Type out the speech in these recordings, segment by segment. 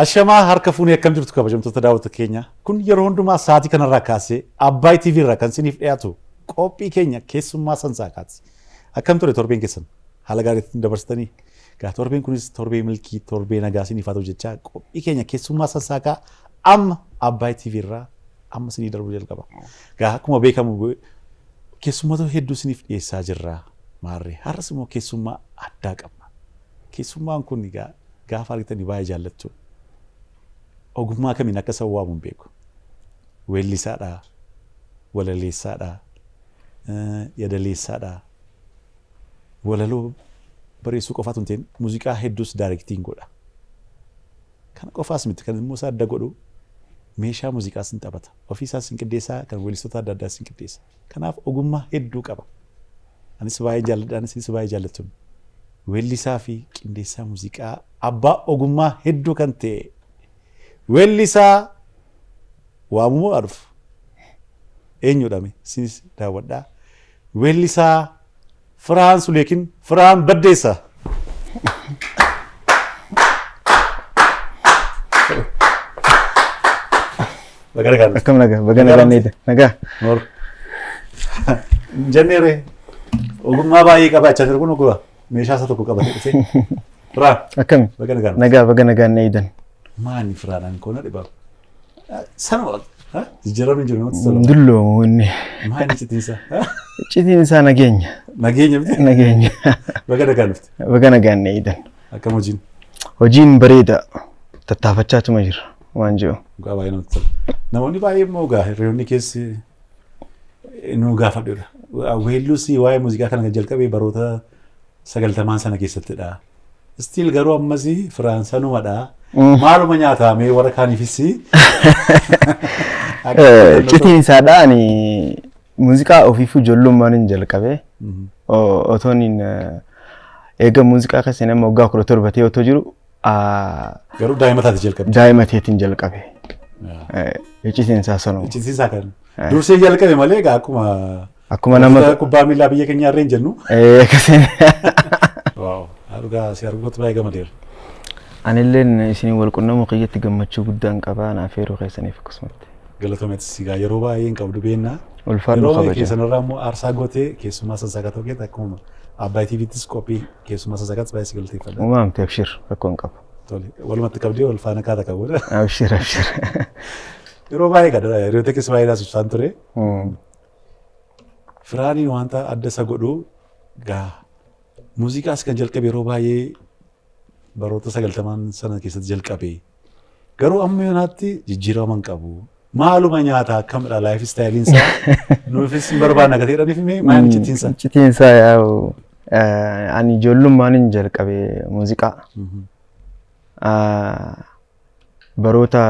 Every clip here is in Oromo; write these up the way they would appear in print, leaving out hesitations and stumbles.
Ashamaa harka fuunee akkam jirtu kabajamtoota daawwattoota keenya. Kun yeroo hundumaa sa'aatii kanarraa kaasee Abbaay TV irraa kan isiniif dhiyaatu qophii keenya keessummaa sansaakaati. Akkam ture torbeen keessan? Haala gaariitti dabarsitanii? Egaa torbeen kunis torbee milkii, torbee nagaa isiniif haa ta'u jechaa qophii keenya keessummaa sansaakaa amma Abbaay TV irraa amma isinii darbuu jalqaba. Egaa akkuma beekamu keessummoota hedduu isiniif dhiyeessaa jirra. Maarree har'as immoo keessummaa addaa qabna. Keessummaan kun egaa gaafa argitanii baay'ee jaallattu. Ogummaa kamiin akka isa waamu hin beeku. Weellisaadha, walaleessaadha, yadaleessaadha. Walaloo barreessuu qofaatu hin ta'in muuziqaa hedduus directing godha. Kana qofaas miti kan immoo isa adda godhu meeshaa muuziqaas hin taphata. Ofii isaas hin qindeessaa kan weellistoota adda addaas hin qindeessa. Kanaaf ogummaa hedduu qaba. Anis baay'ee jaalladha, anis baay'ee jaallatun. Weellisaa fi qindeessaa muuziqaa abbaa ogummaa hedduu kan ta'e weellisaa waamuu haa dhufu. Eenyudha mee? Isinis daawwadhaa. Weellisaa Firaan Suleekin Firaan Baddeessa. Baga nagaan dhufte. Akkam nagaa, baga nagaan eegde. Nagaa. Noor. Jenneere ogummaa baay'ee qabaachaa jiru kun oguma meeshaa isa tokko qabatee dhufe. Firaan Akkami? baga nagaan dhufte. Nagaa, baga nagaan eegdan. Maani firaan ani koona dhibaa. Sanuma jijjiiramni hin jiru namatti tola. Dulloomu inni. Maani iccitiin isaa? Iccitiin isaa nageenya. Nageenya miti. Nageenya. Baga nagaan dhufte. Baga nagaan eegdan. Akkam hojiin? Hojiin bareeda. Tattaafachaatuma jira waan jiru. Dhugaa baay'ee namatti tola. Namoonni baay'ee immoo egaa hiriyoonni keessi nu gaafadhuudha. Weelluus waa'ee muuziqaa kana kan jalqabe baroota 90n sana keessattidha. Still garuu ammas firaan sanumadha. Maaluma nyaataa mee warra kaaniifis. Iccitiin isaadha ani muuziqaa ofiifuu ijoollummaan hin jalqabe. Otoon hin eega muuziqaa keessa nama waggaa 17 ta'e otoo jiru Garuu daa'ima taate jalqabde. Daa'ima ta'eetiin jalqabe. Iccitiin isaa sanuma. Iccitiin isaa kan dursee jalqabe malee egaa akkuma Akkuma nama kubbaa miillaa biyya keenyaa irra hin jennu. Akkasiin. Waaw dhugaa si arguutti baay'ee gammadeera. Anilleen isiniin wal qunnamuu kiyyatti gammachuu guddaan qaba naaf yeroo keessaniif akkasumatti. Galatoometis egaa yeroo baay'ee hin qabdu beennaa. Ulfaadhu Yeroo kabaja. keessanirraa immoo aarsaa gootee keessummaa sansakatoo keetti akkuma Abbaay TVttis qophii keessummaa sansakaatti baay'ee si galateeffadha. Uumaamte abshir rakkoo hin qabu. Tole walumatti qabdee wal faana kaata qabuudha. Abshir abshir. Yeroo baay'ee kadha hiriyoota keessa baay'ee naasibsaan ture. Firaaniin wanta adda isa godhu gaa muuziqaas kan jalqabe yeroo baay'ee baroota 90n sana keessatti jalqabe. Garuu amma yoonaatti jijjiirama hin qabu. Maaluma nyaata akkamidha life styleiin isaa nuufis hin barbaanna gateedha ni fimee maal iccitiin isaa? Iccitiin isaa yaa'u ani ijoollummaan hin jalqabe muuziqaa. Baroota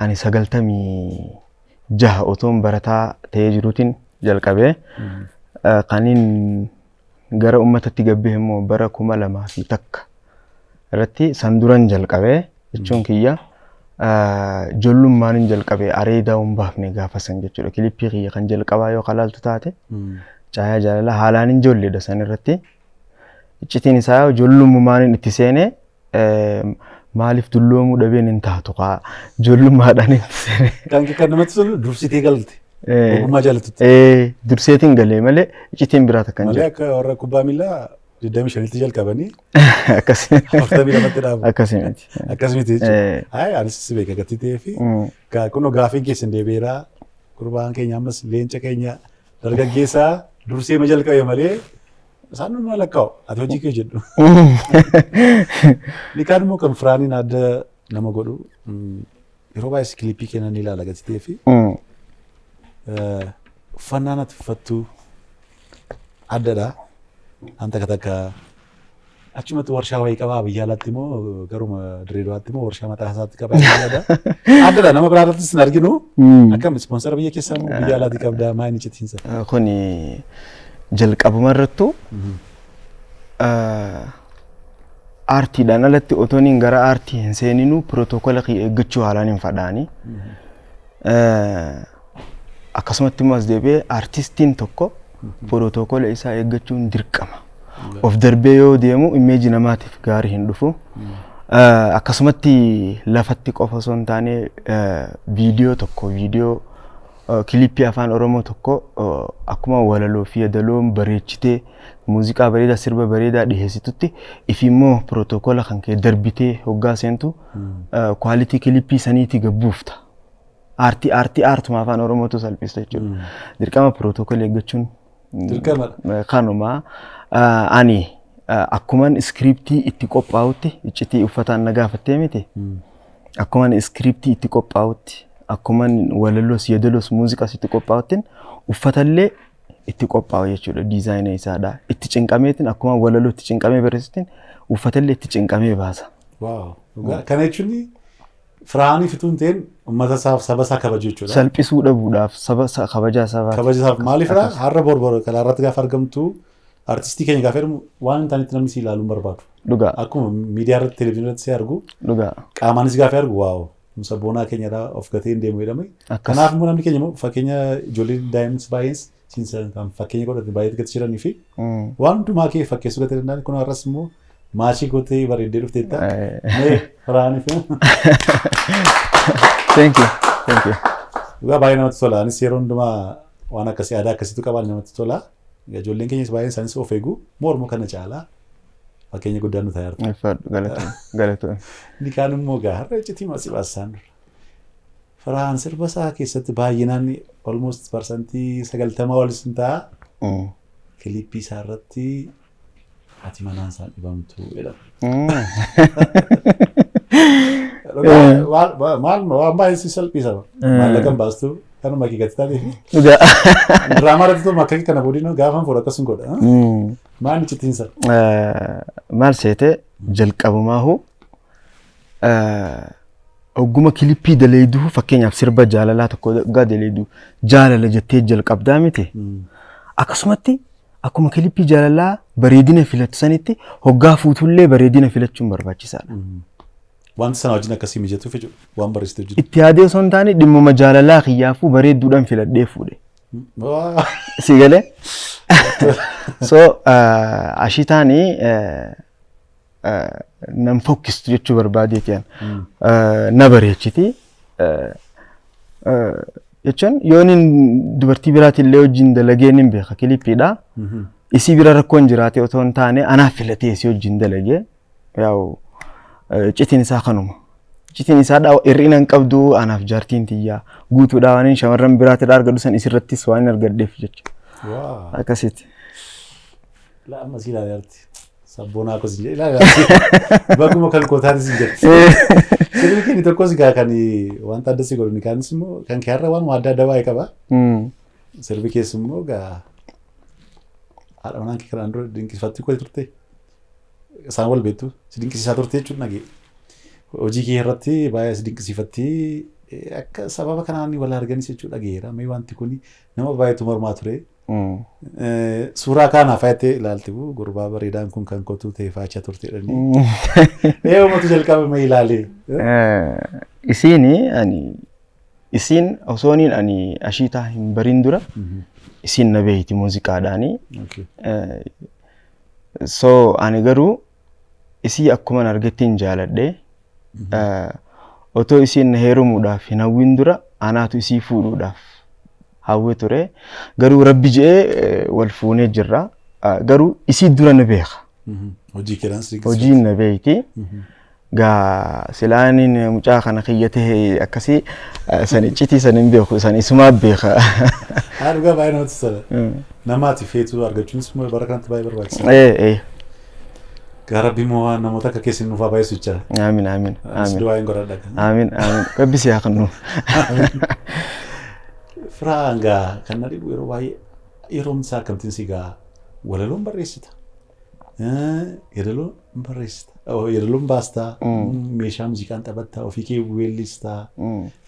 ani 96 otoon barataa ta'ee jiruutiin jalqabe. Kaniin gara uummatatti gabbee immoo bara 2001 irratti san duran jalqabe jechuun kiyya ijoollummaan hin jalqabe areedaa hin baafne gaafa san jechuudha. Kilippii kiyya kan jalqabaa yoo kalaaltu taate caayaa jaalala haalaan hin ijoolleedha san irratti. Iccitiin isaa ijoollummaan itti seene maaliif dulloomuu dhabeen hin taatu kaa ijoollummaadhaan itti seene. Kan kan namatti tolu dursitee galte. Ogummaa jaalatutti. Durseetiin galee malee iccitiin biraa takka hin Malee jiru. akka warra kubbaa miillaa 25tti jalqabanii Akkasii 42tti dhaabu. akkasii miti. Akkas miti jechuudha. Hayi anis si beeka gatii ta'ee fi kunoo gaafiin keessan deebi'eera. Gurbaan keenya ammas leenca keenya dargaggeessaa dursee ma jalqabe malee isaan nu lakkaa'u. Ati hojii kee jedhu. Inni kaan immoo kan firaaniin adda nama godhu yeroo baay'ee kilippii kennan ni ilaala gatii ta'ee fi uffannaan ati uffattu addadha. An takka takka achumatti warshaa wayii qabaa biyya alaatti immoo garuma Dirreedawaatti immoo warshaa mataa isaatti qabaa yaada. Addadha nama biraa irrattis hin arginu. Akkam ispoonsara biyya keessaa immoo biyya alaatti qabdaa maa inni citiinsa? Kuni jalqabuma irrattuu aartiidhaan alatti otoon hin gara aartii hin seeninuu pirootokola kiyya eeggachuu haalaan hin fadhaani. Akkasumatti immoo as deebi'ee aartistiin tokko pirootokola isaa eeggachuun dirqama. Of darbee yoo deemu image namaatiif gaarii hin dhufu. Akkasumatti lafatti qofa osoo hin taane, viidiyoo tokko, viidiyoo kilippii afaan Oromoo tokko akkuma walaloo fi yadaloon bareechitee, muuziqaa bareedaa, sirba bareedaa dhiheessitutti, ifi immoo pirootokola kan kee darbitee hoggaa seentu quality kilippii saniitii gabbuufta. Aartii aartuma afaan Oromootu salphista jechuudha. Dirqama pirootokola eeggachuun Dirqamadha. Kanuma ani akkuman iskiriiptii itti qophaa'utti, iccitii uffataan na gaafattee miti. Akkuman iskiriiptii itti qophaa'utti, akkuman walaloos, yadaloos, muuziqaas itti qophaa'uttiin uffatallee itti qophaa'u jechuudha, diizaayina isaadha. Itti cinqameetiin, akkuma walaloo itti cinqamee barreessittiin uffatallee itti cinqamee baasa. Wow. Kana jechuun Firaanii fituun ta'een uummata isaaf, saba isaa kabaju jechuudha. Salphisuu dhabuudhaaf, saba kabajaa sabaa. Kabaja isaaf maaliif har'a borbor karaa irratti gaafa argamtu, artistii keenya gaafa jedhamu, waan hin taanetti namni si ilaaluu hin barbaadu. Akkuma miidiyaa irratti, televezyiinii irratti si argu, qaamaanis gaafa argu, wow, sabboonaa keenyadha, of gatee hin deemu jedhame. Kanaaf immoo namni keenya immoo fakkeenya ijoollee daa'imnis baay'een siin kan fakkeenya godhate baay'ee gati jiranii fi waan hundumaa kee fakkeessuu gatee danda'an kun har'as immoo maachii gootee bareeddee dhufteetta. Mee Firaanii fi Thank you. Thank you. Dhugaa baay'ee namatti tola. Anis yeroo hundumaa waan akkasii, aadaa akkasiitu qabaan namatti tola. Ijoolleen keenyas baay'een isaanis of eegu. Mormu kana caalaa fakkeenya guddaa nu ta'e. Ulfaadhu, galatoon galatoon. Inni kaan immoo gaa har'a iccitii masii baasaan dura. Firaan sirba isaa keessatti baay'inaan, almost 90% ol sin ta'a. Kilippii isaa irratti haati manaan isaa dhibamtu jedhama. Maal waan baay'ee si salphisa. Maallaqa hin baastu, kanuma kee gati taatee fi diraamaa irratti tuma akka kana boodiin gaafa fuudhu akkas hin godha. Maal iccitiinsa? Maal seete, jalqabumaahu ogguma kilippii daleeyduu, fakkeenyaaf sirba jaalalaa tokko hoggaa daleeydu, jaalala jettee jalqabdaa miti. Akkasumatti akkuma kilippii jaalalaa bareedina filatu sanitti, hoggaa fuutullee bareedina filachuun barbaachisaadha. Wanti sana wajjin akkasii mijatuuf jechuudha. Waan barreessitu wajjin. Itti yaadee osoo hin taane, dhimmuma jaalalaa kiyyaafuu bareedduudhaan filadhee fuudhe. Si galee? So ashitaanii nam fokkistu jechuu barbaadeeti an. Na bareechiti. Jechuun yoon dubartii biraatiin illee wajjin dalagee nin beeka kilippiidha. Isii bira rakkoon jiraate otoo hin taane, anaaf filatee isii wajjin dalagee, yaa'u iccitiin isaa kanuma. Iccitiin isaa hir'ina hin qabdu, anaaf jaartiin tiyyaa guutuudha, waan shamarran biraatirraa argadhu san isirrattis waan hin argadheef jechuudha. Akkasitti. La amma si ilaalee arti. Sabboonaa akkas hin jedhe ilaalee. Bakkuma kan kootaanis hin jetti. Sirbi keenya tokkos gaa kan wanta adda si godhu ni kaanis immoo kan kee har'a waan adda adda baay'ee qaba. Sirbi keessa immoo gaa haadha manaan kee kanaan dura dinqisiifattuu koo turte. Isaan wal beektu, si dinqisiisaa turte jechuudha nagee. Hojii kee irratti baay'ee si dinqisiifatti, akka sababa kanaan wal arganis jechuudha dhageera. Mee wanti kun nama baay'eetu mormaa ture. Suuraa kaanaaf faayyattee ilaalte, gurbaa bareedaan kun kan kotuu ta'e faachaa turte jedhanii. Mee uummatu jalqaba mee ilaalee. Isiin ani isiin osooniin ani ashiitaa hin barin dura isiin na beeyti muuziqaadhaani. So ani garuu isii akkuman argettiin jaaladhe. Otoo isiin na heerumuudhaaf hin hawwin dura anaatu isii fuudhuudhaaf hawwe ture. Garuu rabbi je'ee wal fuunee jirra. Garuu isii dura na beeka. Hojii keedhaan si Hojiin na beeyti. Gaa silaaniin mucaa kana kiyya ta'e akkasii san iccitii san hin beeku, san isumaa beeka. Haa, dhugaa baay'ee namatti tola. Namaati feetu argachuunis immoo bara kanatti baay'ee barbaachisaadha. Gaa rabbi immoo waan namoota akka keessan nuuf haa baay'isu jecha. Aamin, aamin. Anis aamin. Du'aa hin godhadha. Aamin, aamin. Rabbi si haa kennu. Firaan gaa kan na dhibu yeroo baay'ee yeroon isaa akkamittiin si gaa walaloon barreessita. Yeedaloon barreessita. Yeedaloon baastaa. Meeshaa muuziqaan taphattaa. Ofii kee weellistaa.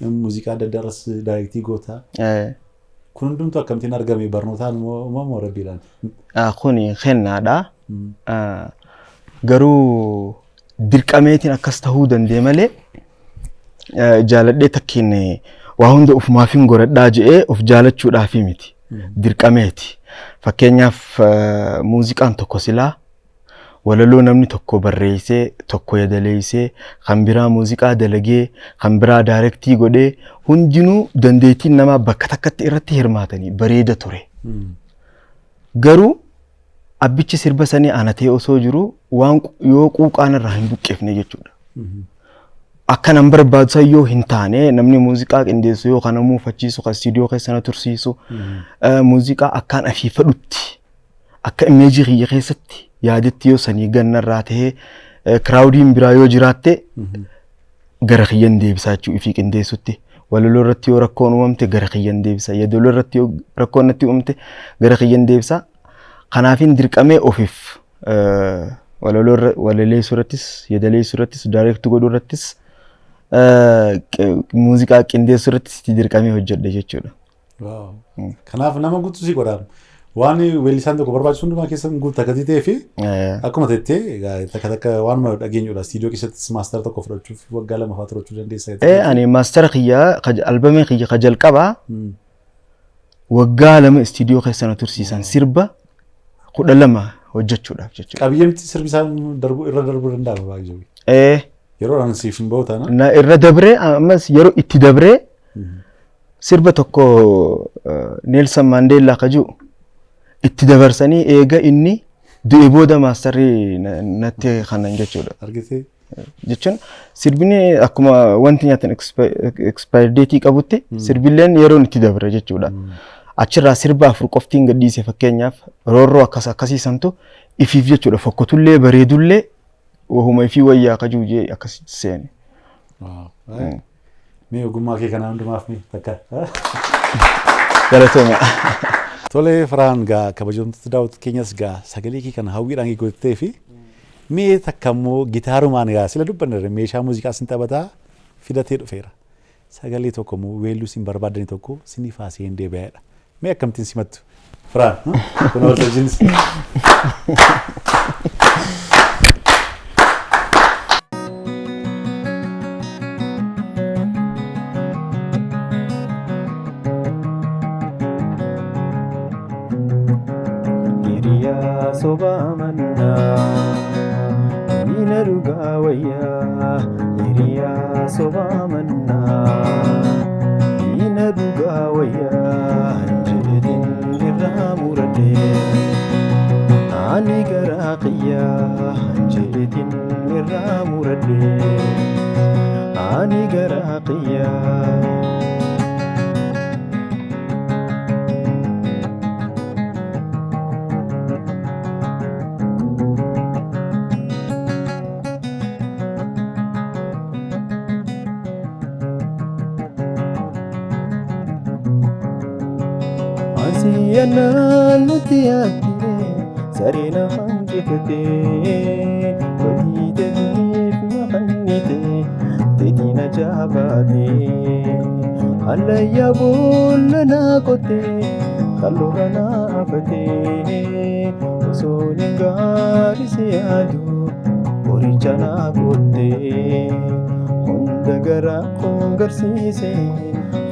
Muuziqaa adda addaa irras direct gootaa. Kun hundumtuu akkamittiin argame, barnootaan moo moo rabbiidhaan? Kuni kennaadha. Garuu dirqameetiin akkas ta'uu danda'e malee, jaaladhee takkiin waa hunda ofumaaf hin godhadhaa je'ee of jaalachuudhaafi miti. Dirqameeti. Fakkeenyaaf muuziqaan tokko silaa Walaloo namni tokko barreessee, tokko yadaleessee, kan biraa muuziqaa dalagee, kan biraa direct godhee, hundinuu dandeettiin namaa bakka takkatti irratti hirmaatanii bareeda ture. Garuu abbichi sirba sanii ana ta'e osoo jiru waan yoo quuqaan irraa hin buqqifne jechuudha. Akka nan barbaadu san yoo hin taane, namni muuziqaa qindeessu yoo kana muufachiisu, kan istiidiyoo keessa na tursiisu, muuziqaa akkaan afiifadhutti akka image kiyya keessatti yaadetti yoo sanii gannarraa ta'ee, crowdiin biraa yoo jiraatte gara kiyyan deebisaa jechuu ifii qindeessutti. Walaloo irratti yoo rakkoon uumamte gara kiyyan deebisa. Yaadaloo irratti yoo rakkoon natti uumamte gara kiyyan deebisa. Kanaafin dirqamee ofiif walaloo walaleessuu irrattis, yadaleessuu irrattis, direct godhuu irrattis, muuziqaa qindeessuu irrattis itti dirqamee hojjedhe jechuudha. Kanaaf nama guutuu si godhaan waan weellisaan tokko barbaachisu hundumaa keessa guutuu akkasii ta'ee fi akkuma tettee takka takka waanuma dhageenyudha. Istiidiyoo keessattis master tokko fudhachuuf waggaa 2 fa'aa turachuu dandeessa. Ani master kiyya, albamii kiyya ka jalqabaa waggaa 2 istiidiyoo keessa na tursiisan, sirba 12 hojjechuudhaaf jechuudha. Qabiyyee miti sirbi isaan darbu irra darbuu danda'a baay'ee. Yeroodhaan siif hin bahu taana. Na irra dabree, ammas yeroo itti dabree sirba tokko Neelsan Maandeellaa ka jiru itti dabarsanii, eega inni du'e booda masterri natti kanan jechuudha. Argitee? Jechuun sirbini akkuma wanti nyaatan expire date qabutti sirbilleen yeroon itti dabra jechuudha. Achirraa sirba afur qoftiin gadhiise, fakkeenyaaf roorroo akkas akkasiisantu ifiif jechuudha. Fokkotullee bareedullee wahuma ifii wayyaa kajuu jee akkasitti seene. Mee ogummaa kee kana hundumaaf mee takka. Galatooma. Tolee Firaan, gaa kabajamtoota daawwattoota keenyas gaa sagalee kee kana hawwiidhaan gootee fi mee takka immoo gitaarumaan gaa sila dubbanne meeshaa muuziqaa sin taphataa fidatee dhufeera. Sagalee tokko immoo weelluu sin barbaadani tokko siniif haasee hin deebi'aadha. Mee akkamittiin simattu? Firaan, kun waltajjiinis. Hiriyaa sobaa mannaa miina dhugaa wayyaa, hiriyaa sobaa mannaa miina dhugaa wayyaa jedheetiin irraa muradhee, ani garaa qiyyaa jedheetiin irraa muradhee, ani garaa qiyyaa. Asiyyanaan nuti yaaddee sareen hanqifatee badii teetiif na kennite, teetiin ajaabaatee hallayyaa boolla na qotee kalloora na afatee, osoo hin gaarii si yaadu qoricha na qottee, hunda garaa koo garsiise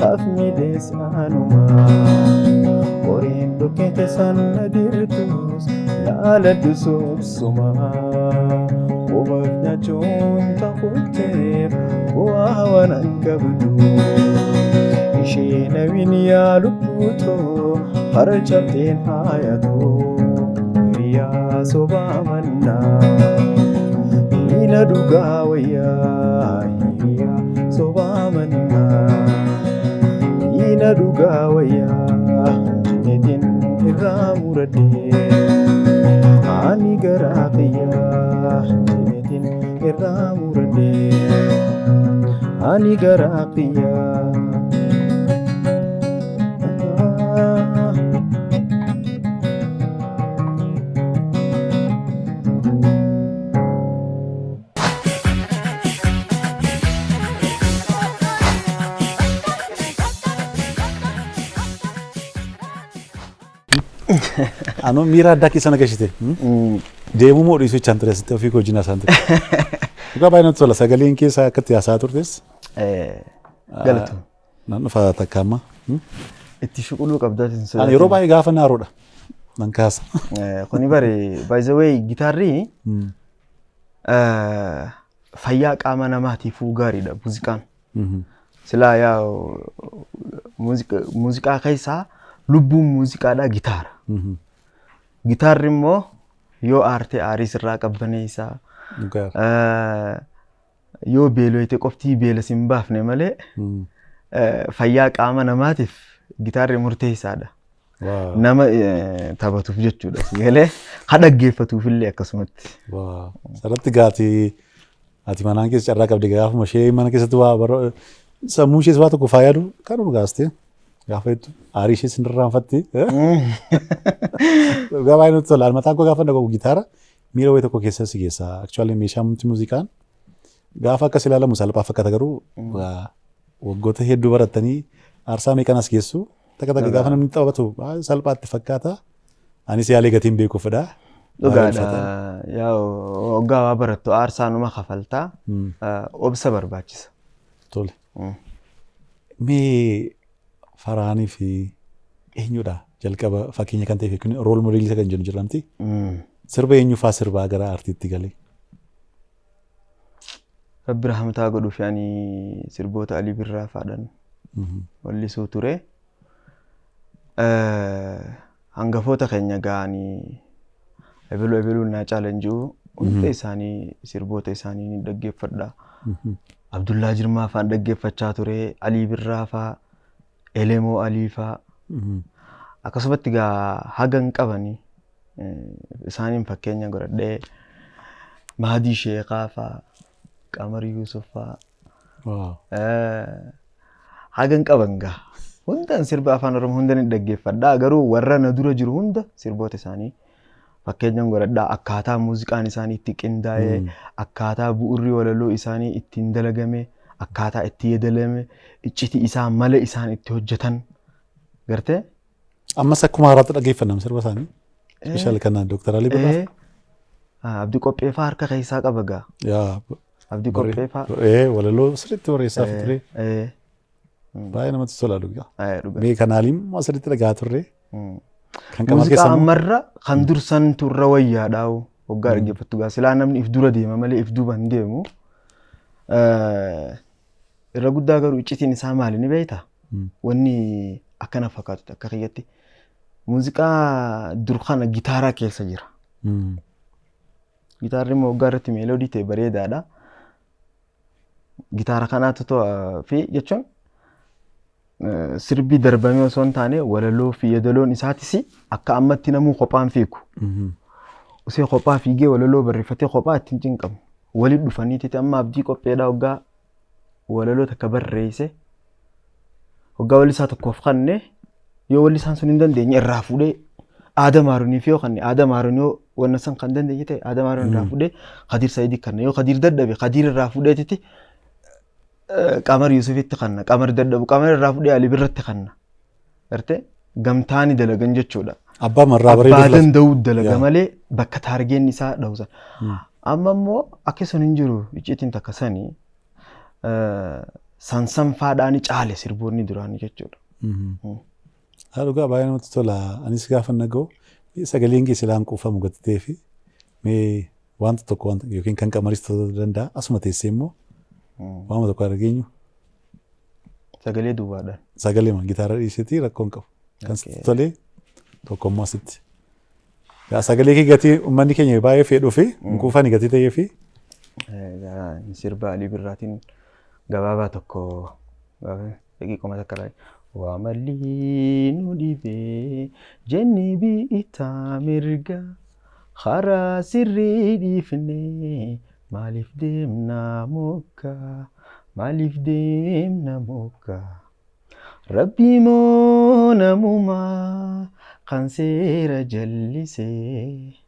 hafmidees anuma horiin dhukkete sana dirtus laaladhu sobsuma qubaaf nyaachuun ta'utteef bu'aa waan hin qabdu, ishee nawin yaa lubbuutoo hara cabteen haayatu. Hiriyaa sobaa mannaa miila dhugaa wayyaa, hiriyaa sobaa mannaa miila dhugaa wayyaa jedheetiin irraa muradhee, ani garaa kiyyaa jedheetiin irraa muradhee, ani garaa kiyyaa. Anoo miira addaa keessa na gashite. Deemuu moo dhiisuu jechaan ture asitti ofii koo wajjin haasaan ture. Dhugaa baay'ee natti tola, sagaleen keessa akka itti haasa'aa turtes. Galatoom. Nan dhufa takka amma. Itti shuquluu qabdaatiin. Ani yeroo baay'ee gaafa naaroodha. Nan kaasa. Kuni bari, by the way, gitaarri fayyaa qaama namaatiifuu gaariidha muuziqaan. Silaa yaa muuziqaa keessaa lubbuun muuziqaadhaa gitaara. Gitaarri immoo yoo aarte aarii sirraa qabbaneessaa. Yoo beeloyte qoftii beela sin baafne malee fayyaa qaama namaatiif gitaarri murteessaadha. Nama taphatuuf jechuudha. Galee ha dhaggeeffatuuf illee akkasumatti. Sarratti gaati ati manaan keessa carraa qabdi, gaafuma ishee mana keessatti waa sammuu ishees waa tokko fayyadu kanuma gaaste gaafa jettu aarii ishee sin irraanfatti. Dhugaa baay'ee nutti tola. Mataan koo gaafa dhagahu gitaara miira wayii tokko keessa si geessa. Actually, meeshaan muuziqaan gaafa akkas ilaalamu salphaa fakkaata, garuu waggoota hedduu barattanii aarsaa meeqan as geessu. Takka takka gaafa namni taphatu salphaatti fakkaata. Anis yaalee gatiin beekuufidha. Dhugaadha. Yaa waggaa waa barattu aarsaa numa kafaltaa, obsa barbaachisa. Tole. Mee Faraanii fi eenyudha jalqaba fakkeenya kan ta'e kun, role model isa kan jennu jiramti? Sirba eenyu faa sirbaa gara aartiitti galee? Rabbi rahmataa godhuuf, ani sirboota Alii Birraa faadhan wallisuu ture. Hangafoota keenya ga'anii ebeluu ebeluun naa caalan jiru, hunda isaanii sirboota isaanii ni dhaggeeffadha. Abdullaa Jirmaa fa'aan dhaggeeffachaa ture, Alii Birraa fa'aa, Elemoo Alii fa'aa. Akkasumatti gaa hagan qabanii isaaniin fakkeenya godhadhee Mahadii Sheekaa fa'aa, Qamar Yuusuf fa'aa. Hagan qaban gaa. Hundaan sirba Afaan Oromoo hunda ni dhaggeeffadha. Garuu warra na dura jiru hunda sirboota isaanii fakkeenyaan godhadhaa, akkaataa muuziqaan isaanii itti qindaa'ee, akkaataa bu'urri walaloo isaanii ittiin dalagame, akkaataa itti yeedalame, iccitii isaa, mala isaan itti hojjetan gartee. Ammas akkuma haaraatti dhaggeeffannam sirba isaanii. Special kana Dooktar Alii Birraa. Abdii Qopheefaa harka keessaa qaba gaa. Abdii Qopheefaa. Walaloo sirriitti barreessaa ture. Baay'ee namatti tola dhugaa. Mee kanaaliin immoo asirratti dhagaa turre. Kan qaama Muuziqaa keessa ammarra kan dursan turra wayyaadhaa waggaa dhaggeeffattu gaa, silaa namni if dura deema malee if duuba hin deemu. Irra guddaa garuu iccitiin isaa maali ni beektaa? Wanni akkana fakkaatu akka kiyyatti muuziqaa dur kana gitaaraa keessa jira. Gitaarri immoo waggaa irratti meeloodii ta'e bareedaadha. Gitaara kanaatu to'a fi jechuun sirbi darbamee osoo hin taane walaloo fi yeedaloon isaatis akka ammatti namuu kophaan fiigu. Osoo kophaa fiigee walaloo barreeffatee kophaa ittiin cinqamu. Walitti dhufaniiti amma Abdii Qopheedhaa waggaa walaloo takka barreesse, waggaa wallisaa tokkoof kanne, yoo wallisaan sun hin dandeenye irraa fuudhee Aadam Haaruniif yoo kanne, Aadam Haaruun yoo wanna san kan dandeenye ta'e Aadam Haaruun irraa fuudhee Kadiir Saayidii kanna, yoo Kadiir dadhabe Kadiir irraa fuudheetiti Qamar Yuusufitti kanna, Qamar dadhabu Qamar irraa fuudhee Ali Birratti kanna. Gartee gamtaani dalagan jechuudha. Abbaa marraa bareedu Abbaa filata. Danda'uu dalaga malee bakka taargeenni isaa dha'usan. Amma immoo akka sun hin jiru, icciitiin takka sanii sansanfaadhaan caale sirboonni duraanii jechuudha. Haa, dhugaa baay'ee namatti tola. Anis gaafa naga'u sagaleen kee silaan quufamu gati ta'ee fi mee wanta tokko wanta yookiin kan Qamaris ta'uu danda'a, asuma teessee immoo waama tokko argeenyu. Sagalee duwwaadhaan. Sagalee gitaara dhiiseetii rakkoon qabu. Kan sitti tolee tokko immoo asitti. Yaa sagalee kee gatii uummanni keenya baay'ee fedhuu fi hin quufani gatii ta'ee fi. Sirba Alii Birraatiin gabaabaa tokko daqiiquma takka irraa. Waa malli nu dhibee jenni biitaa mirga, karaa sirrii dhiifnee maaliif deemna moggaa, maaliif deemna moggaa? Rabbi moo namumaa kan seera jallisee?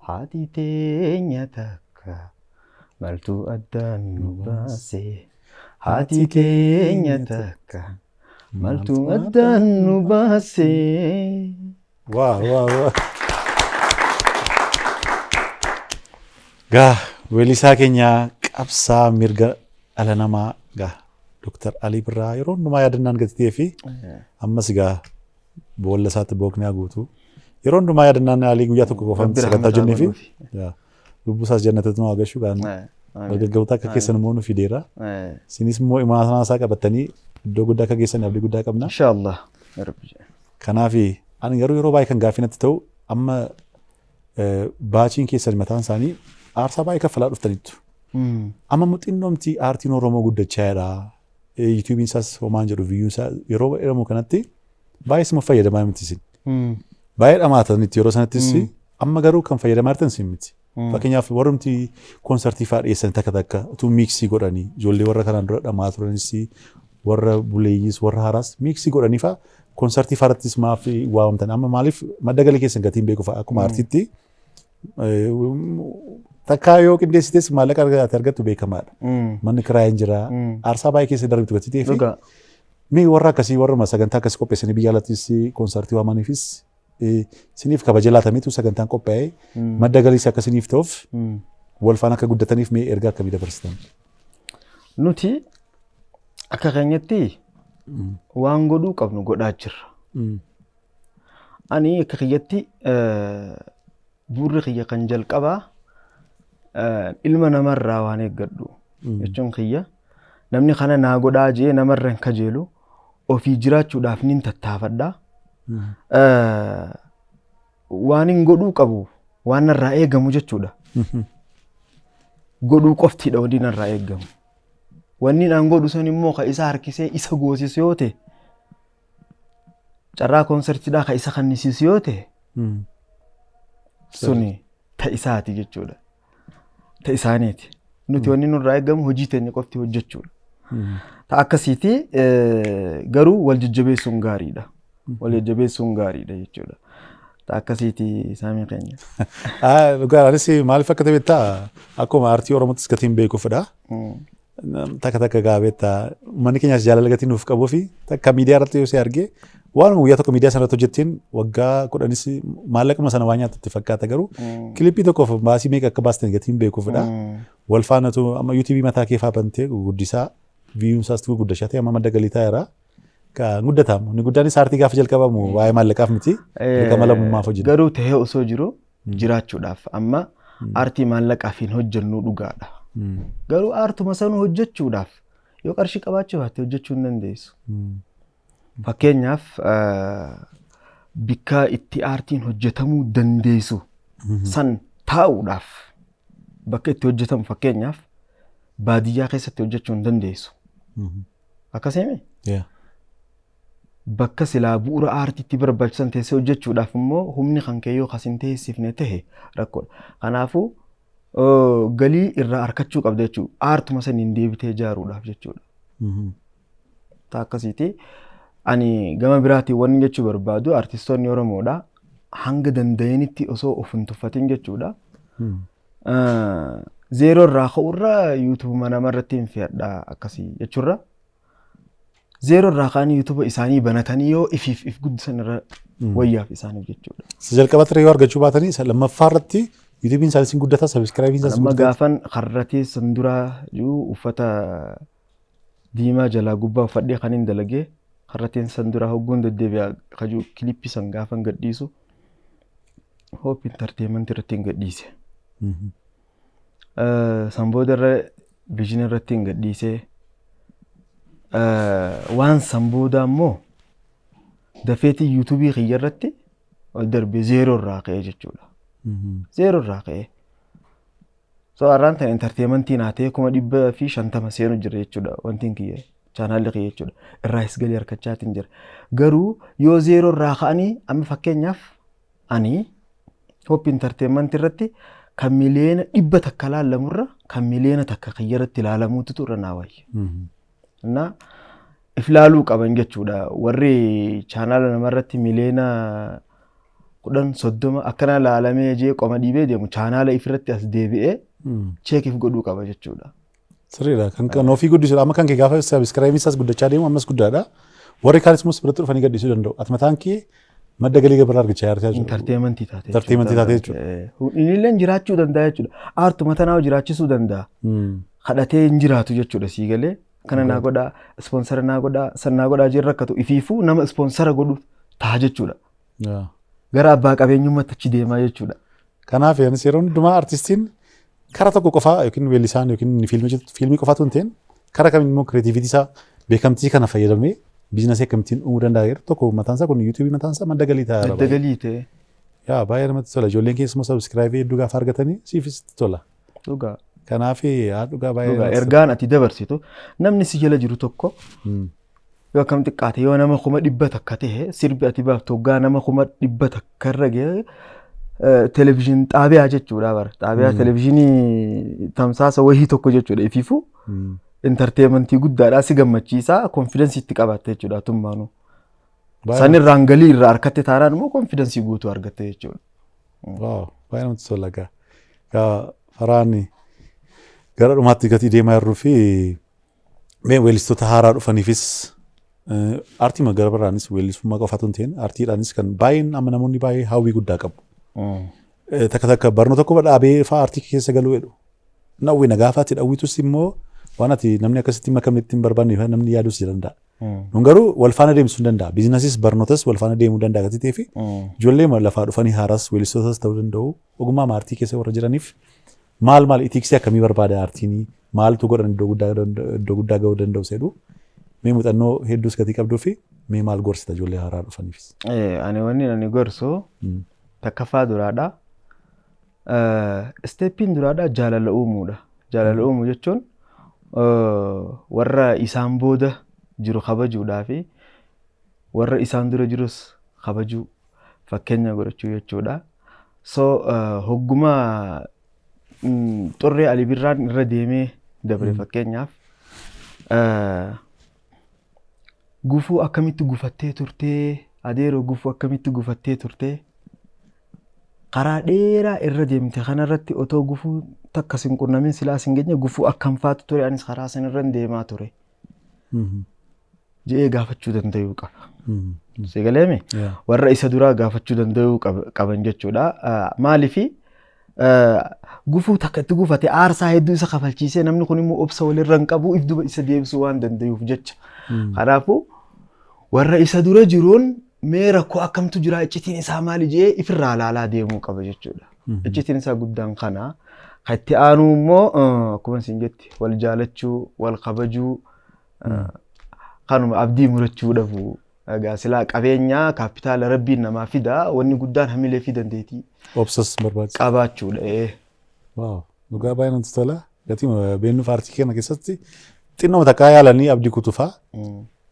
Haati teenya takka, maltu addaan nu baase? Haati teenya takka, maltu addaan nu baase? Waa waa waa. Gaa weellisaa keenya qabsaa mirga dhala namaa gaa Dooktar Alii Birraa yeroo hundumaa yaadannaan gati ta'ee fi ammas gaa boolla isaatti bookni haa guutu. Yeroo hundumaa yaadannaan Alii guyyaa tokko qofaan Rabbi sagantaa rahmata hojjennee fi godhuufi. Lubbuu isaas jannatatti nu haa gashu kan dargaggoota akka keessan immoo nu fideera. Isinis immoo imaanaa isaa qabattanii iddoo guddaa akka geessan abdii guddaa qabna. Inshaallah. Rabbi jedhe. Kanaaf ani garuu yeroo baay'ee kan gaaffii natti ta'u amma baachiin keessan mataan isaanii aarsaa baay'ee kaffalaa dhuftaniittu. Amma immoo xinnoomti aartiin Oromoo guddachaa jira. Yuutuubiin isaas homaan jedhu viyyuun isaa yeroo jedhamu kanatti baay'ee sima fayyadamaa miti isin. Baay'ee dhamaatanitti yeroo sanattis amma garuu kan fayyadamaa jirtan isin miti. Fakkeenyaaf warrumti koonsartii fa'aa dhiyeessan takka takka utuu miiksii godhanii ijoollee warra kanaan dura dhamaa turanis warra buleeyyiis warra haaraas miiksii godhanii fa'aa koonsartii fa'aarrattis maaf waamamtan amma maaliif madda galii keessan gatiin beeku fa'aa akkuma aartiitti takkaa yoo qindeessites maallaqa argattu beekamaadha. Manni kiraa hin jira. Aarsaa baay'ee keessa darbitu gatii ta'ee fi mee warra akkasii warra sagantaa akkasii qopheessanii biyya alattis koonsartii waamaniifis isiniif kabaja laatameetu sagantaan qophaa'ee madda galiis akka isiniif ta'uuf wal faana akka guddataniif mee ergaa akkamii dabarsitan? Nuti akka keenyatti waan godhuu qabnu godhaa jirra. Ani akka kiyyatti bu'uurri kiyya kan jalqabaa ilma namarraa waan eeggadhu jechuun kiyya namni kana naa godhaa jee namarra hin kajeelu, ofii jiraachuudhaaf nin tattaafadha. Waan hin godhuu qabu waan narraa eegamu jechuudha. Godhuu qoftiidha wanni narraa eegamu. Wanni naan godhu sun immoo ka isa harkisee isa goosisu yoo ta'e, carraa koonsartiidhaa ka isa kannisiisu yoo ta'e, suni ta isaati jechuudha. Ta isaaniiti. Nuti wanni nurraa eegamu hojii teenya qofti hojjechuudha. Ta akkasiiti, garuu wal jajjabeessuun gaariidha. Wal jajjabeessuun gaariidha jechuudha. Ta akkasiiti saamii keenya. Dhugaa anis maaliif akka ta'e beektaa, akkuma aartii Oromootis gatiin beekuufidha. Takka takka gaa beektaa, manni keenyas jaalala gatii nuuf qabuu fi takka miidiyaa irratti yoo si argee waan guyyaa tokko miidiyaa sana irratti hojjetteen waggaa 10s maallaquma sana waan nyaatu itti fakkaata, garuu kilippii tokkoof baasii meeqa akka baastan gatiin beekuufidha. Wal faanatu amma yuutuubii mataa kee faa bantee guddisaa viiyuun isaas guddachaa ta'e amma madda galii ta'eera. Kan guddatamu. Inni guddaanis aartii gaafa jalqabamu waa'ee maallaqaaf miti. Dirqama lammummaaf hojjetu. Garuu tahee osoo jiru jiraachuudhaaf amma aartii maallaqaaf hin hojjennu dhugaadha. Garuu aartuma sanuu hojjechuudhaaf yoo qarshii qabaachuu baatte hojjechuu hin dandeessu. Fakkeenyaaf bikka itti aartiin hojjetamuu dandeessu san taa'uudhaaf, bakka itti hojjetamu, fakkeenyaaf baadiyyaa keessatti hojjechuu hin dandeessu. Akkasii bakka silaa bu'uura aartiitti barbaachisan teessee hojjechuudhaaf immoo humni kan kee yoo kas hin teessifne tahe rakkoodha. Kanaafuu galii irraa argachuu qabda jechuudha. Aartuma saniin deebitee ijaaruudhaaf jechuudha. Ta akkasiiti. Ani gama biraatiin wanni jechuu barbaadu artistoonni Oromoodha. Hanga danda'anitti osoo of hin tuffatin jechuudha. Zeeroo irraa ka'urra yuutuubuma namarratti hin fe'adha akkasii jechuurra. Zeeroo irraa ka'anii yuutuuba isaanii banatanii yoo ifiif if guddisan irra wayyaaf isaaniif jechuudha. Isa jalqaba ture yoo argachuu baatanii isa lammaffaa irratti yuutuubiin isaanii sin guddata, sabiskiraayibiin isaanii sin Amma guddata. Gaafan karratee san duraa jiru uffata diimaa jalaa gubbaa uffadhee kan hin dalagee karrateen san duraa hogguun deddeebi'a kajuu kilippii san gaafan gadhiisu Hope Entertainment irratti hin gadhiise. San booda irra Vision irratti hin gadhiise. Waan san booda immoo dafeetii yuutuubii kiyya irratti ol darbee zeeroo irraa ka'ee jechuudha. Zeeroo irraa ka'ee. So har'aan tan entertainmentii naa ta'e 150,000 seenu jira jechuudha wantiin kiyya chaanaalli kiyya jechuudha. Irraayis galii harkachaatiin jira. Garuu yoo zeeroo irraa ka'anii amma fakkeenyaaf ani Hope Entertainment irratti kan 100,000,000 laallamurra kan 1,000,000 kiyya irratti ilaalamuutu irra naa wayya. Innaa if laaluu qaban jechuudha. Warri chaanaala namarratti 10,000,000 30 akkana laalamee jee qoma dhiibee deemu chaanaala ifirratti as deebi'ee check if godhuu qaba jechuudha. Sirriidha. Kan ofii guddisudha. Amma kan kee gaafa sabiskiraayibiin isaas guddachaa deemu ammas guddaadha. Warri kaanis immoo biratti dhufanii gaddisuu danda'u. Ati mataan kee madda galii gabaraa argachaa jirta jechuudha. Entertainmentii taate. Entertainmentii taate jechuudha. Inni illee jiraachuu danda'a jechuudha. Aartuma tanaa jiraachisuu danda'a. Kadhatee hin jiraatu jechuudha sii galee. Kana naa godhaa, ispoonsara naa godhaa, san naa godhaa jee rakkatu ifiifuu nama ispoonsara godhu ta'a jechuudha. Gara abbaa qabeenyummaatti achi deemaa jechuudha. Kanaaf anis yeroo hundumaa artistiin kara tokko qofaa yookiin weellisaan yookiin inni fiilmii hojjetu fiilmii qofaatu hin ta'in, kara kamiin immoo creativity isaa, beekamtii kana fayyadamee business akkamittiin uumuu danda'a jedhu tokko mataan isaa kun YouTube mataan isaa madda galii ta'a. Madda galii ta'e. Yaa, baay'ee namatti tola. Ijoolleen keessumaa subscribe hedduu gaafa argatanii siifis itti tola. Dhugaa. Kanaaf yaa, dhugaa baay'ee Dhugaa namatti tola. Ergaan ati dabarsitu namni si jala jiru tokko yoo akkam xiqqaate yoo nama 100,000 ta'e, sirbi ati baaftu hoggaa nama 100,000 irra gahe, television xaabiyaa jechuudha bara. Xaabiyaa televizyinii tamsaasa wahii tokko jechuudha ifiifuu. Entertainment guddaadha, si gammachiisa, confidence itti qabaatte jechuudha tummaanuu. Sanirraan galii irraa argatte taanaan immoo confidence guutuu argatte jechuudha. Wow, baay'ee namatti tola gaa. Gaa, Farhaan, gara dhumaatti gatii deemaa jirruu fi mee weellistoota haaraa dhufaniifis, aartii gara biraanis, weellisummaa qofaatu hin ta'in, aartiidhaanis kan baay'een amma namoonni baay'ee hawwii guddaa qabu. Takka takka barnoota qofa dhaabee fa'aa aartii keessa galuu jedhu. Nawwi gaafa ati dhawwitus immoo waan ati namni akkasitti makamnetti hin barbaanne namni yaadus ni danda'a. Nun garuu wal faana deemsuu hin danda'a. Businessis barnootas wal faana deemuu danda'a gatii ta'ee fi ijoollee lafaa dhufanii haaraas weellistootas ta'uu danda'u, ogummaa aartii keessa warra jiraniif maal maal, ethics akkamii barbaada, aartiin maaltu godhan iddoo guddaa gahuu danda'u jedhu, mee muuxannoo hedduus gatii qabduu fi mee maal gorsita ijoollee haaraa dhufaniifis? Ani wanni ani gorsu takkaffaa duraadha. Steppiin duraadha jaalala uumuudha. Jaalala uumuu jechuun warra isaan booda jiru kabajuudhaa fi warra isaan dura jirus kabajuu, fakkeenya godhachuu jechuudha. So hogguma xurree Ali Birraan irra deemee dabre, fakkeenyaaf, gufuu akkamitti gufattee turtee, adeeroo, gufuu akkamitti gufattee turtee, karaa dheeraa irra deemte kanarratti otoo gufuu takka sin qunnamin silaa sin geenye, gufuu akkam faatu ture, anis karaa sanirra deemaa ture je'ee gaafachuu danda'uu qaba. Si galeemi? Warra isa duraa gaafachuu danda'uu qaban jechuudha. Maaliifi gufuu takka itti gufate aarsaa hedduu isa kafalchiisee, namni kun immoo obsa walirra hin qabu, if duba isa deebisuu waan danda'uuf jecha. Kanaafuu warra isa dura jiruun mee rakkoo akkamtu jira, iccitiin isaa maali je'ee ifirraa laalaa deemuu qaba jechuudha. Iccitiin isaa guddaan kana. Kan itti aanu immoo akkuma isin jetti wal jaalachuu, wal kabajuu, kanuma abdii murachuu dhabu. Egaa silaa qabeenyaa kaapitaala rabbiin namaa fida, wanni guddaan hamilee fi dandeettii Obsas barbaachisa. qabaachuudha. Wow, dhugaa baay'ee namatti tola. Gatii beennu aartii keenya keessatti xinnoo takkaa yaalanii abdii kutufaa.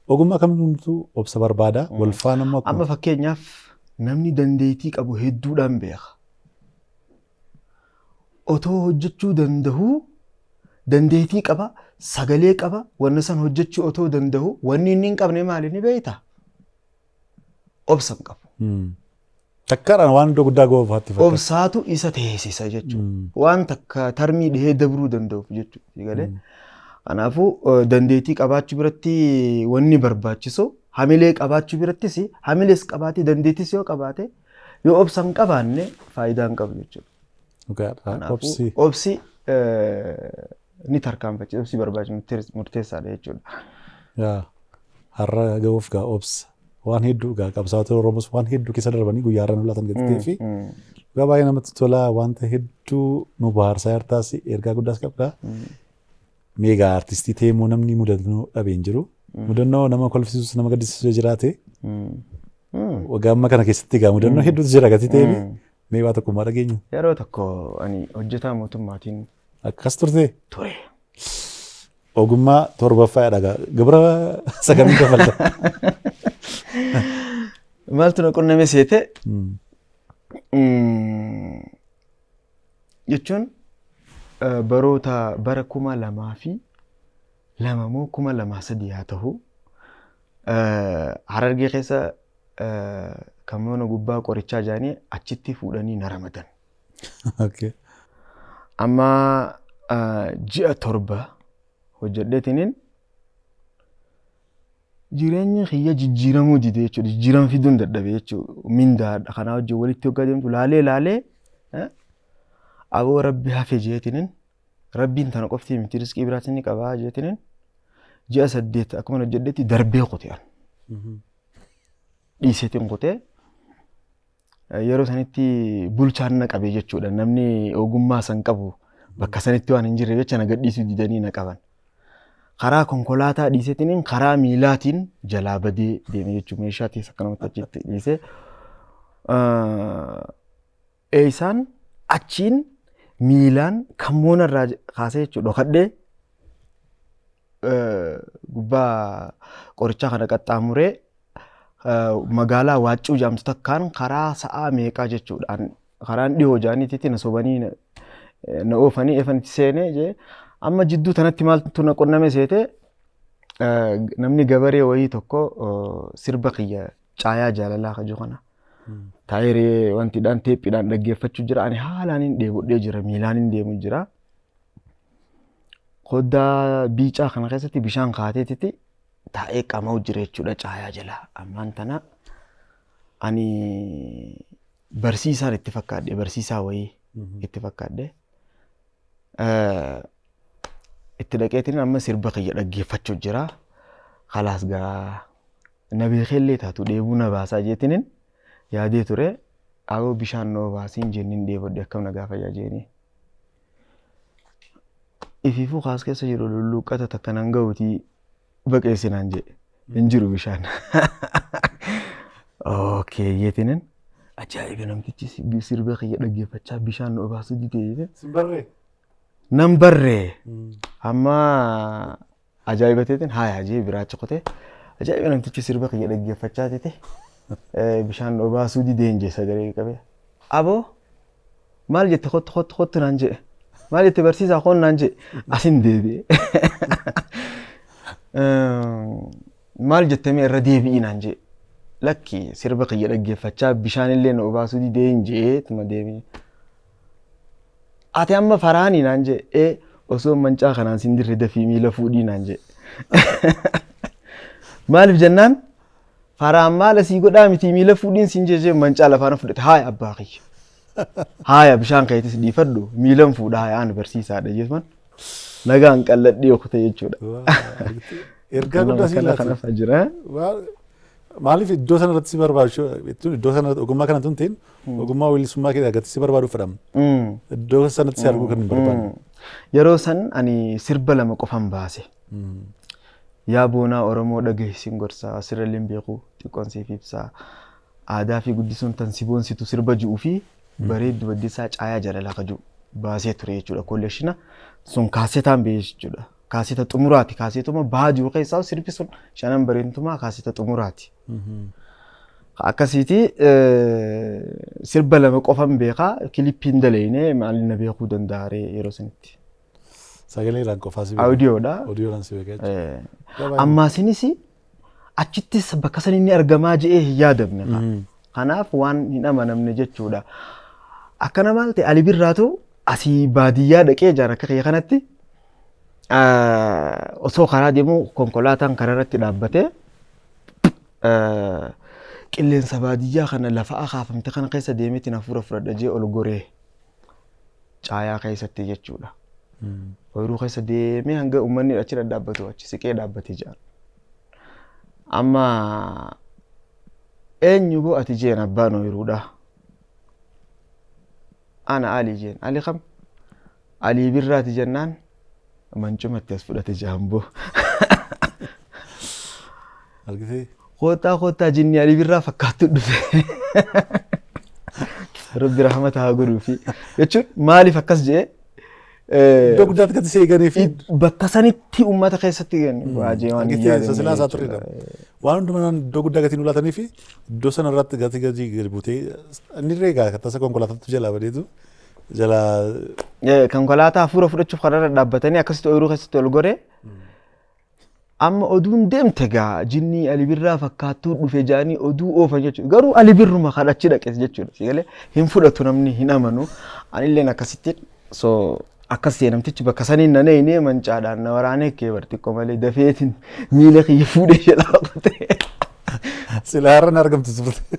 Ogummaa kamiyyuu obsa barbaada. Wal faana immoo Amma fakkeenyaaf namni dandeettii qabu hedduudhaan beeka. Otoo hojjechuu danda'uu, dandeettii qaba, sagalee qaba, wanna san hojjechuu otoo danda'u, wanni inni hin qabne maali ni beektaa? Obsa hin qabu. Takkaadhaan waan iddoo guddaa ga'uuf haatti fakkaata. Obsaatu isa teessisa jechuudha. Waan takka tarmii dhihee dabruu danda'uuf jechuudha. Galee? Kanaafuu dandeettii qabaachuu biratti wanni barbaachisu hamilee qabaachuu birattis, hamilees qabaatee dandeettis yoo qabaate, yoo obsa hin qabaanne faayidaa hin qabu jechuudha. Dhugaadha. Kanaafuu Obsi. obsi ni tarkaanfachiisa. Obsi barbaachisu murteessaadha jechuudha. Yaa, har'a ga'uuf gaa obsa. Waan hedduu gaa qabsaa'ota Oromoos waan hedduu keessa darbanii guyyaa har'a nu laatan gatii fi dhugaa baay'ee namatti tola, wanta hedduu nu bohaarsaa jirtaas, ergaa guddaas qabda. Mee egaa artistii ta'ee immoo namni mudannoo dhabee hin jiru. Mudannoo nama kolfisiisus nama gaddisiisu yoo jiraate, waggaa amma kana keessatti egaa mudannoo hedduutu jira gatii ta'ee mee waa tokkummaa dhageenyu. Yeroo tokko ani hojjetaa mootummaatiin Akkas turte? Ture. Ogummaa torbaffaadha gaa. Gibira sagamii kafalta. Maaltu na qunname seete? Jechuun baroota bara 2002 moo 2003 haa ta'u, Harargee keessa kan mana gubbaa qorichaa jedhanii achitti fuudhanii na ramadan. Amma ji'a 7 hojjedheetiniin jireenyi kiyya jijjiiramuu dide jechuudha. Jijjiirama fiduun dadhabe jechuudha. Mindaadha kanaa wajjin walitti hoggaa deemtu laalee laalee, aboo rabbi hafe jeetiniin, rabbiin tana qofti miti, riskii biraas ni qabaa jeetiniin, ji'a 8 akkuma hojjedhetti darbee kute an. Dhiiseetiin kutee. Yeroo sanitti bulchaan na qabe jechuudha. Namni ogummaa san qabu bakka sanitti waan hin jirre jecha na gadhiisuu didanii na qaban. Karaa konkolaataa dhiiseetiin karaa miilaatiin jalaa badee deeme jechuudha. Meeshaa teessa akkanumatti achitti dhiisee. Isaan achiin miilaan kammoona irraa kaasee jechuudha dhokadhee gubbaa qorichaa kana qaxxaamuree magaalaa Waaccuu jedhamtu takkaan karaa sa'aa meeqaa jechuudhaan karaan dhiyoo jaaniititti na sobanii na oofanii efanitti seenee jee. Amma jidduu tanatti maaltu na qunname seete? Namni gabaree wayii tokko sirba kiyya Caayaa Jaalalaa kaju kana taayiree wantiidhaan teephiidhaan dhaggeeffachuu jira. Ani haalaan hin dheebodhee jira, miilaan hin deemu jira. Koddaa biicaa kana keessatti bishaan kaateetitti taa'ee qama'u jira jechuudha caayaa jala. Ammaan tana ani barsiisaan itti fakkaadhe, barsiisaa wayii itti fakkaadhe. Itti dhaqeetiin amma sirba kiyya dhaggeeffachuu jira. Kalaas gaa na beekeellee taatu dheebuu na baasaa jeetinin yaadee ture. Aboo bishaan na obaasiin jennin, dheebodhe, akkam na gaafayyaa jeeni. Ifiifuu kaas keessa jiru lulluuqqata takka nan ga'uutii baqeessinaan jedhe. Hin jiru bishaan. Okay jeetinin ajaa'iba, namtichi sirba kiyya dhaggeeffachaa bishaan na obaasuu didee jedhe. Simbarree. Nan barree amma ajaa'ibateetiin haaya jee biraachi kutee, ajaa'iba, namtichi sirba kiyya dhaggeeffachaa tite bishaan na obaasuu dideen jee sagalee qabee. Aboo maal jette? Kottu kottu kottu naan jedhe. Maal jette barsiisaa koon naan jedhe, asin deebi'e. Maal jette mee irra deebi'ii naan jedhe. Lakki, sirba kiyya dhaggeeffachaa bishaan illee na obaasuu didee hin jedhee tuma deebi'e. Ati amma faraanii naan jedhe, ee osoo mancaa kanaan sin dirre dafii miila fuudhii naan jedhe. Maaliif jennaan, faraan maal asii godhaa miti, miila fuudhiin sin jechee mancaa lafaan fudhate. Haaya abbaa kiyya. Haaya bishaan keetis dhiifadhu, miilan fuudha, haaya ani barsiisaadha jechuun nagaan qalladhee kute jechuudha. Ergaa guddaa sii Kana laatu. kana fa'a jira. Maaliif iddoo sana irratti si barbaachisu, iddoo sana irratti ogummaa kana tun ta'in ogummaa weellisummaa kee agarsiisee si barbaadu fedhama. Iddoo sanatti si arguu kan hin barbaanne. Yeroo san ani sirba lama qofan baase. Yaa boonaa Oromoo dhagahi gorsaa, asirra illee beeku xiqqoon siif ibsaa. Aadaa fi guddisuun tan si boonsitu sirba ji'uu fi bareeddu baddeessaa Caayaa Jaalalaa ka ji'u baasee ture jechuudha. Kolleeshina sun kaasetaan ba'e jechuudha. Kaaseta xumuraati. Kaasetuma bahaa jiru keessaa sirbi sun shanan bareentumaa kaaseta xumuraati. Akkasiiti sirba lama qofan beekaa, kilippiin daleeyne maal na beekuu danda'a ree yeroo sanitti. Sagaleedhaan qofaa si beeka. Audiyoodha. Audiyoodhaan si beeka jechuudha. Ammaasinis achittis bakka san inni argamaa je'ee hin yaadamne. Kanaaf waan hin amanamne jechuudha. Akkana maal ta'e, Ali Birraatu asii baadiyyaa dhaqee jaan akka kiyya kanatti osoo karaa deemu konkolaataan karaa irratti dhaabbatee, qilleensa baadiyyaa kana lafa akaafamte kana keessa deemeetiin hafuura fudhadha jee ol goree caayaa keessatti jechuudha. Ooyiruu keessa deemee hanga uummanni achi dhadhaabbatu achi siqee dhaabbate jedhan. Amma eenyu boo ati jeen abbaan ooyiruudha. Ana Ali jeen. Ali kam? Alii Birraati jennaan mancumatti as fudhate jaamboo. Argitee? Koottaa koottaa, jinni Alii Birraa fakkaattu dhufe. Rabbi rahmata haa godhuufi. Jechuun maaliif akkas jedhee? Iddoo guddaatti gadi seeganii fi Bakka sanitti uummata keessatti waajee waan hin Argitee yaadamne silaa isaa jechuudha. turedha. Waan hundumaa iddoo guddaa gatiin ulaatanii fi iddoo sana irratti gati gadi gadi buutee inni reegaa tasa konkolaataatu jalaa badeetu jalaa. Konkolaataa hafuura fudhachuuf karaarra dhaabbatanii akkasitti ooyiruu keessatti ol goree, amma oduun deemte gaa, jinnii Ali Birraa fakkaattuu dhufe jedhanii oduu oofan jechuudha. Garuu Ali Birruma kan achi dhaqes jechuudha. Si galee hin fudhatu, namni hin amanu. Anilleen akkasitti so akkas ta'e, namtichi bakka saniin na neeyne mancaadhaan na waraanee kee bar xiqqoo malee dafeetiin miila kiyya fuudhee jalaa qotee. Silaa har'a na argamtu turte.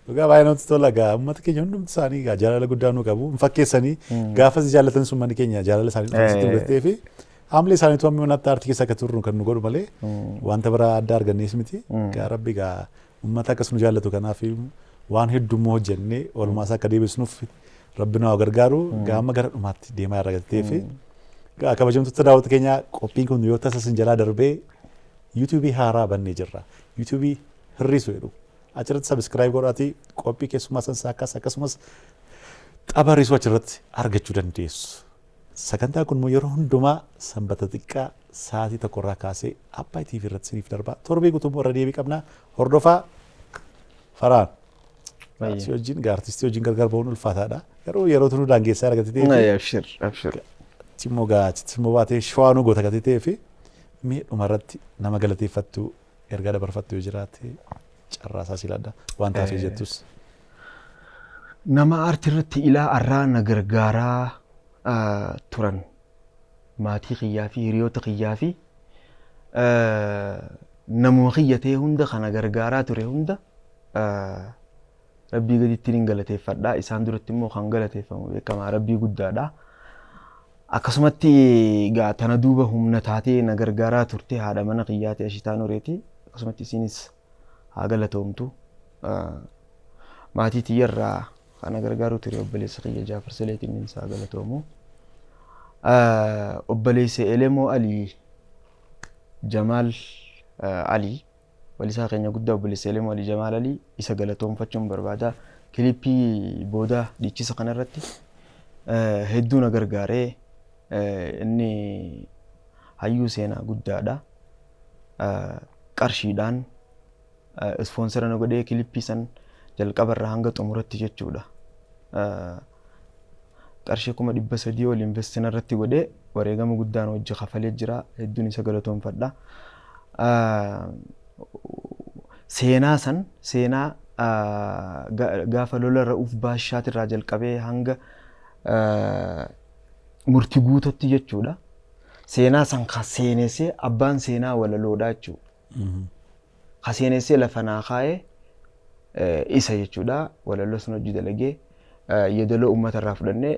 Dhugaa baay'ee namatti tola gaa, uummata keenya hundumti isaanii gaa jaalala guddaa nu qabu. Hin fakkeessanii, gaafa si jaallatan sun manni keenya jaalala isaanii dhufan sitti mudatee fi haamlee isaaniitu hammi manaatti aartii keessa akka turru kan nu godhu malee wanta biraa adda argannees miti. Gaa Rabbi gaa uummata akkas nu jaallatu kanaaf Waan hedduu immoo hojjennee oolmaa isaa akka deebisnuuf Rabbi nu haa gargaaru. Gaama gara dhumaatti deemaa irra galtee fi kabajamtoota daawwattoota keenyaa, qophiin kun yoo tasa isin jalaa darbee, yuutuubii haaraa bannee jirra. Yuutuubii Hirrisu jedhu. Achirratti subscribe godhaatii qophii keessummaa sansaakkaas akkasumas tapha hir'isuu achirratti argachuu dandeessu. Sagantaan kun immoo yeroo hundumaa Sanbata xiqqaa sa'aatii 1rraa kaasee Abbaay TV irratti isiniif darba. Torbee guutuu immoo irra deebii qabna. Hordofaa. Faraan. Si wajjin artistii wajjin gargar ba'uun ulfaataadha. Garuu yeroo tunuu daangeessaa argate ta'ee Abshir, abshir. Immoo gaa achitti immoo baatee shawaa goota gate ta'ee fi mee dhumarratti nama galateeffattu, ergaa dabarfattu yoo jiraate carraa isaa siladha. Waan taafee jettus. Nama aartii irratti ilaa arraa na gargaaraa turan, maatii kiyyaa fi hiriyoota kiyyaa fi namuma kiyya ta'e hunda kana gargaaraa ture hunda Rabbii gaditti ni galateeffadha. Isaan duratti immoo kan galateeffamu beekamaa Rabbii guddaadha. Akkasumatti egaa tana duuba humna taatee na gargaaraa turte haadha mana kiyyaati, Ashitaa Nureeti. Akkasumatti isinis haa galatoomtu. Maatii tiyyarraa kan na gargaaruu ture obboleessa kiyya Jaafar Sileetiin, innis haa galatoomu. Obboleessa Elemoo Alii, Jamaal Alii, walisaa keenya guddaa, obboleessa Elemoo Alii, Jamaal Alii, isa galatoomfachuun barbaada. Kilippii booda dhiichisa kanarratti hedduu na gargaaree, inni hayyuu seenaa guddaadha. Qarshiidhaan sponsor na godhee kilippii san jalqabarraa hanga xumuratti jechuudha. Qarshii 300,000 ol invest irratti godhee wareegama guddaan hojii kafalee jira. Hedduun isa galatoomfadha. Seenaa san, seenaa gaafa lola Ra'uuf Baashaatirraa jalqabee hanga murtii guututti jechuudha. Seenaa san ka seenessee abbaan seenaa walaloodha jechuudha. Ka seenessee lafa naa kaa'ee isa jechuudha. Walaloo sun hojii dalagee yeedaloo uummata irraa fudhannee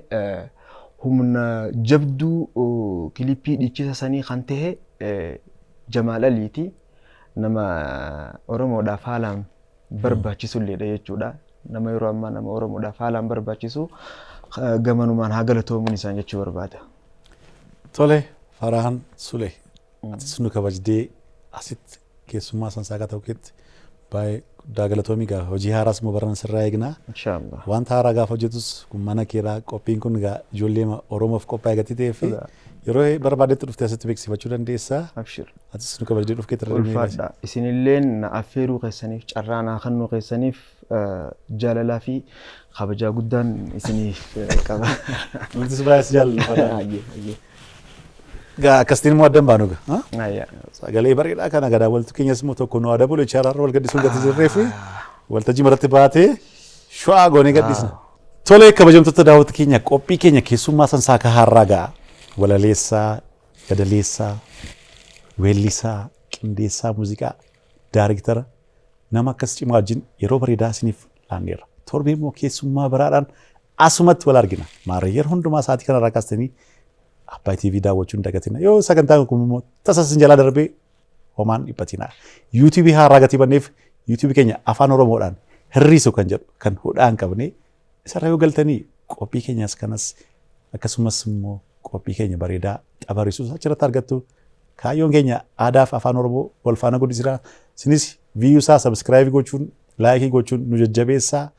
humna jabduu kilippii dhiichisa sanii kan ta'e Jamaal Aliiti. Nama Oromoodhaaf haalaan barbaachisulleedha jechuudha. Nama yeroo ammaa nama Oromoodhaaf haalaan barbaachisu, gamanumaan haa galatoomuun isaan jechuu barbaada. Tole, Farhaan Sule. Atis nu kabajdee asitti keessummaa sansaakaa ta'uu keetti baay'ee guddaa galatoomii. Gaafa hojii haaraas immoo baran sirraa eegnaa. Inshaallah. Wanta haaraa gaafa hojjetus kun mana keeraa, qophiin kun egaa ijoollee Oromoof qophaa'e gatii ta'ee fi yeroo barbaadetti dhuftee asitti beeksifachuu dandeessaa. Abshir. Atis nu kabajjee dhufkee irra deemnee. Ulfaadha. Isinilleen na affeeruu keessaniif, carraa naa kennuu keessaniif jaalalaa fi kabajaa guddaan isiniif qaba. Nutis baay'ee si jaallanna. Ayyee, ayyee. Gaa akkasitiin immoo addan baanu gaa. Ayyaa. Sagalee bareedaa kana gadaa walitti keenyas immoo tokko nu adabu lechaarraa wal gaddisuun gati jirree fi waltajjii maratti baatee shu'aa goonee gaddisna. Tolee, kabajamtoota daawwattoota keenya, qophii keenya keessummaa sansaakaa har'aa ga'a. Walaleessaa, gadaleessaa, weellisaa, qindeessaa muuziqaa, daariktara nama akkas cimaa wajjin yeroo bareedaa isiniif laanneerra. Torbee immoo keessummaa biraadhaan asumatti wal argina. Maarree yeroo hundumaa sa'aatii kanarraa kaastanii Abbaay TV daawwachuu hin dagatina. Yoo sagantaan kun immoo tasa isin jalaa darbee homaan dhiphatina. Yuutuubii haaraa gatii banneef, yuutuubii keenya Afaan Oromoodhaan Hirrisu kan jedhu kan hudhaa hin qabne isarra yoo galtanii qophii keenyas kanas akkasumas immoo qophii keenya bareedaa xabarisuus achirratti argattu. Kaayyoon keenya aadaa fi Afaan Oromoo wal faana guddisina. Isinis view isaa subscribe gochuun, like gochuun nu jajjabeessaa.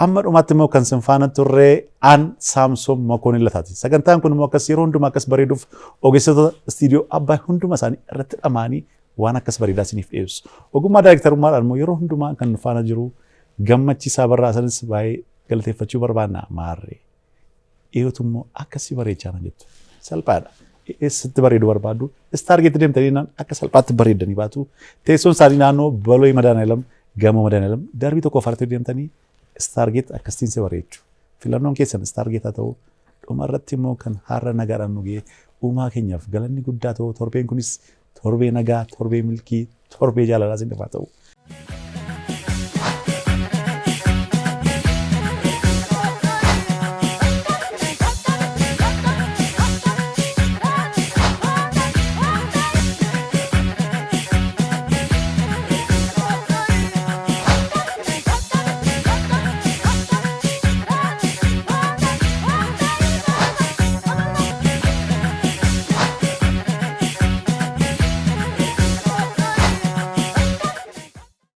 Amma dhumaatti immoo kan sin faana turre an Saamsoon Makoonii Lataati. Sagantaan kun immoo akkas yeroo hundumaa akkas bareeduuf ogeessota istiidiyoo Abbaay hunduma isaanii irratti dhamaanii waan akkas bareedaa isiniif dhiyeessu. Ogummaa daayirektarummaadhaan immoo yeroo hundumaa kan nu faana jiru Gammachiisaa Barraa, sanis baay'ee galateeffachuu barbaanna. Maarree. Dhiyootu immoo akkasii bareechaa kan jettu. Salphaadha. Eessatti bareedu barbaaddu? Istaargeetti deemtanii naan akka salphaatti bareeddanii baatu. Teessoon isaanii naannoo Balooyi Madaanaalam, gamoo Madaanaalam darbii tokko fartee deemtanii Istaargeet akkasitiin si bareechu. Filannoon keessan Istaargeet haa ta'u. Dhuma irratti immoo kan har'a nagaadhaan nu ga'e uumaa keenyaaf galanni guddaa ta'u. Torbeen kunis torbee nagaa, torbee milkii, torbee jaalalaa isiniif haa ta'u.